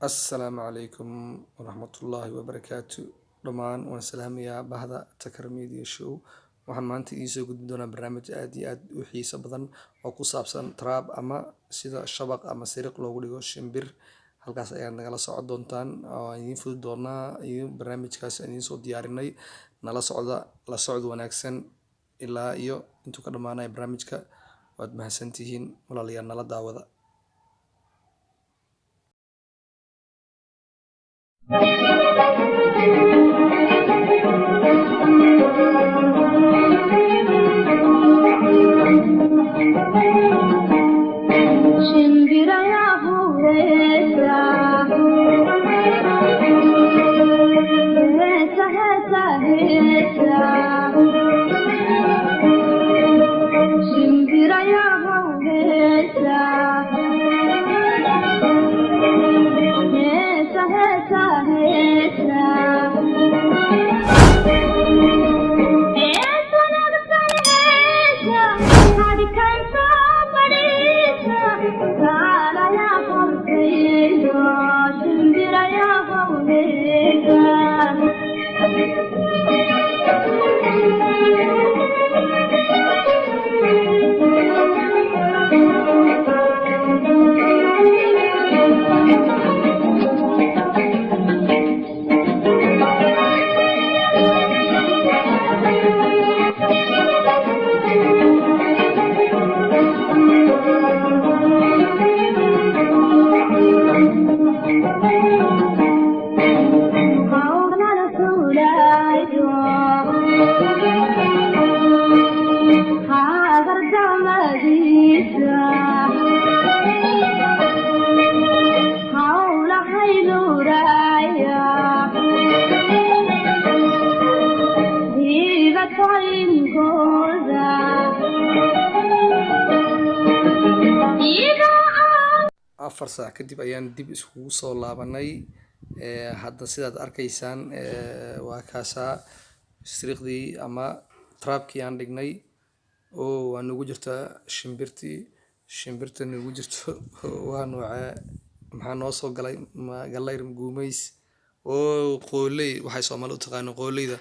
Assalaamu calaykum waraxmatullaahi wabarakaatu. Dhammaan waan salaamayaa bahda Takar Media Show. Waxaan maanta idiin soo gudbin doonaa barnaamij aad iyo aad u xiiso badan oo ku saabsan trap ama sida shabaq ama siriq loogu dhigo shimbir. Halkaas ayaad nagala socon doontaan oo aan idiin fudi doonaa iyo barnaamijkaas aan idiin soo diyaarinay. Nala socda, la socod wanaagsan ilaa iyo intuu ka dhammaanayo barnaamijka. Waad mahadsantihiin walaalayaal, nala daawada. 4 saac kadib ayaan dib iskugu soo laabanay. Hadda sidaad arkaysaan, waa kaasaa siriqdii ama trapkii aan dhignay oo waa nagu jirtaa shimbirtii. Shimbirta nagu jirto waa noocee? Maxaa noo soo galay? Ma galayr, guumays oo qooley, waxay Soomaali u taqaano qooleyda,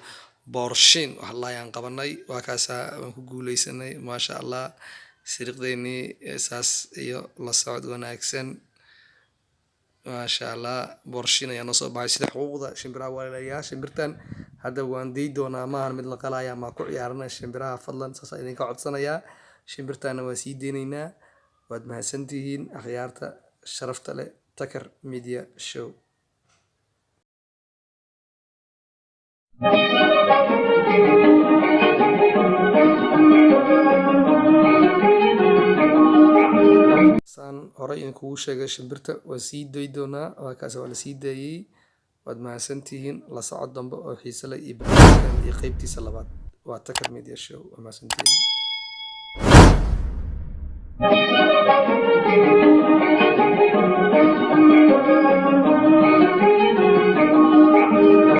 boorshin wax laayaan qabanay. Waa kaasaa, waan ku guuleysanay, maasha Allah. Siriqdeennii saas iyo la socod wanaagsan, maasha Allah. Boorshin ayaa noo soo baxay. Sida xuquuqda shimbiraha waa ilaaliyaa. Shimbirtan hadda waan dayi doonaa, maahan mid la qalaya ama ku ciyaarana shimbiraha. Fadlan saas idinka codsanayaa. Shimbirtana waan sii deynaynaa. Waad mahadsantihiin akhyaarta sharafta leh, Takar Media Show. Saan horey idinkugu sheegay, shimbirta waan sii dayi doonaa. Waa kaas, waa la sii daayey. Waad mahadsantihiin. La socod dambe oo xiise leh iyo barnaamijkan iyo qeybtiisa labaad. Waa Takar Media Show. Waa mahadsantihiin.